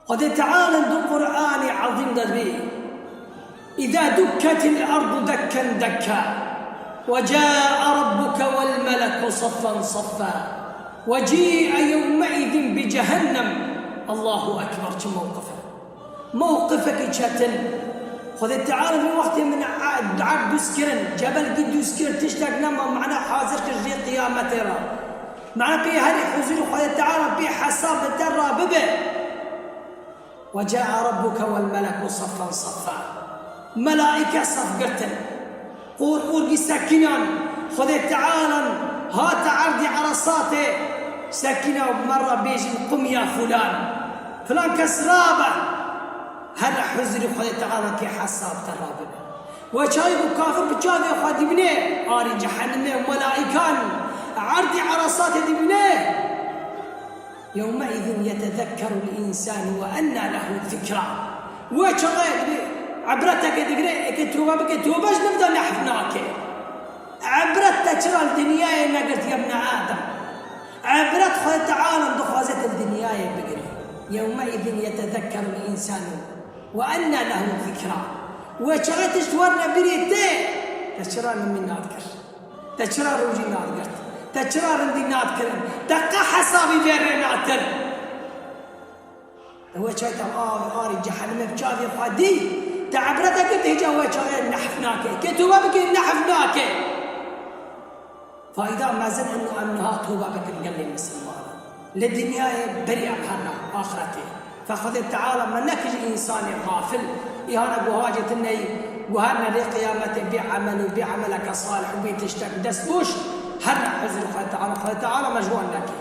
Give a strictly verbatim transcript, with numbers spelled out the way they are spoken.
Xwedê Teala di Qur'anê Ezîm de dibê: "Îza dukketil ardu dekken dekka, ve caa rabbuke vel meleku saffen saffa, ve cîe yewmeîzin bi cehennem." Allahu Ekber, çi mewqif e! Mewqifekî çetin. Xwedê Teala vê wextê min e-, erd dûz kirin, cebelkî dûz kir, tiştek nema, mana hazir kir jê qiyametê re. Mana pê herî huzurî Xwedê Teala pê hesab bi te re bibe. "Ve caa rabbuke vel meleku saffen saffa." Melaîke sef girtin. Qor qor bî sekinan. Xwedê Teala hate erdî Eresatê, sekîna û me re bêjin: "Qum ya fulan. Filan kes rabe." Her huzurî Xwedê Teala kê hesab te rabibe. Weçayî ku kafir bi çavê xwe dibîne arî cehennemê û melaîkan erdî Eresatê dibîne. "Yewmeîzin yetezekkerul însanu ve ennâ lehu zikra." Wê çaxê dibê, ebreteke digire, eke tobe bike, tobe ji nivda nehf nake. Ebret te çira li dinyayê negirt, ya bne Adem? Ebret Xwedê Teala dixwaze te li dinyayê bigire. "Yewmeîzin yetezekkerul însanu ve ennâ lehu zikra." Wê çaxê tişt werne birê te, te çira nimî nadikir? Te çira rojî nadigirt? Te çira rindî nadikirin? Te qe hesabî vê rê natin? Te wê çayê te av arî cehennemê bi çavê xwe dî, te ebrete girt, hêca wê çayê nehf nake. Kê tobe bike, nehf nake. Fayda mezin eno em niha tobe bikin gelê misilmanan. Li dinyayê berî em herna axretê. Fe Xwedê Teala me nekir însanê xafil, îhana guhacê tune yî, guherne rê qiyametê bê emel û bê emeleke salih û bê tiştek dest boş, herne huzur Xwedê Teala, Xwedê Teala me ji wan neke.